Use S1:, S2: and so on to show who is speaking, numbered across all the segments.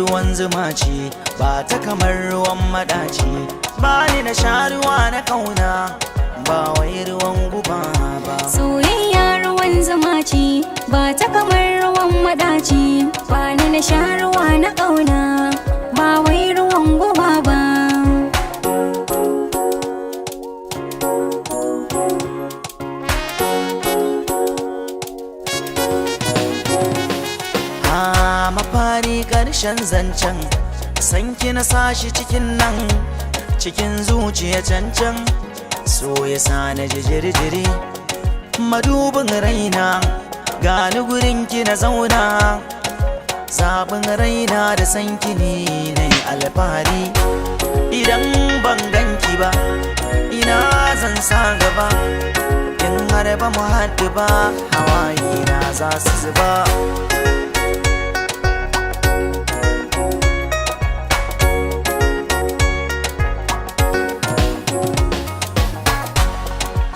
S1: Ruwan zuma ce, ba ta kamar ruwan madaci. Ba ni na sha ruwa na kauna, ba wai ruwan guba ba.
S2: Soyayya ruwan zuma ce, ba ta kamar ruwan madaci. Ba ni na sha ruwa na ƙauna, ba wai ruwan guba ba.
S1: Ha, mafari ƙarshen zancen, sanki na sashi cikin nan, cikin zuciya cancan. So ya sa na ji jiri-jiri, madubin raina, gani gurin ki na zauna. Zaɓin raina da sanki ne na yi alfahari. Idan ban ganki ba, ina zan sa gaba. In har ba mu haɗu ba, hawaye na za su zuba.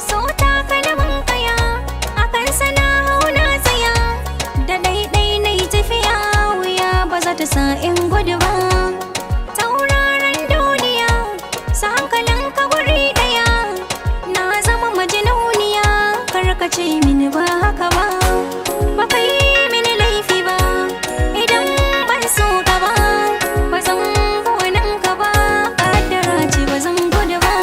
S2: So takalmin kaya, akan sana hau na tsaya. Da ɗaiɗai na yi tafiya, wuya ba za ta sa in gudu ba. Tauraron duniya, sa hankalin ka guri ɗaya. Na zama majinuniya, karkace mini ba haka ba. Ba ka yi mini laifi ba, idan ban so ka ba. Ba zan bi ka ba, kaddara ce ba zan gudu ba.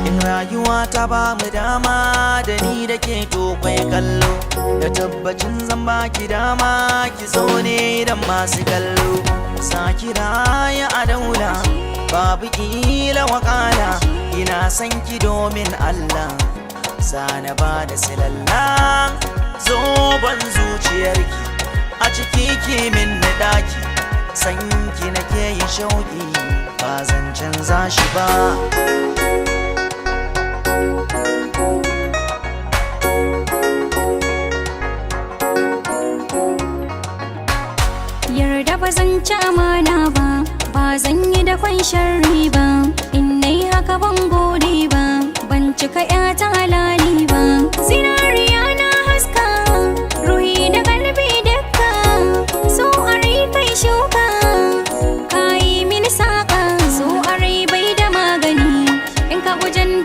S1: In rayuwa ta ba mu dama, da ni da ke, to kwai kallo. Da tabbacin zan baki dama, ki zo ne dan masu kallo. Saki raya a daula, babu kila wakala. Ina san ki domin Allah, zana ba da silalla. Zoban zuciyarki, a ciki ki min na daki. San ki nake yin shauki, ba zan canza shi ba.
S2: Yarda ba zan ci amana ba, ba zan yi da kwan sharri ba. In nai haka ban gode ba, ban cika ta halali ba. Zinariya na haska, ruhi da kalbi dukka. So a rai kai shuka, kayi mini saƙa. So a rai bai da magani, in ka gujen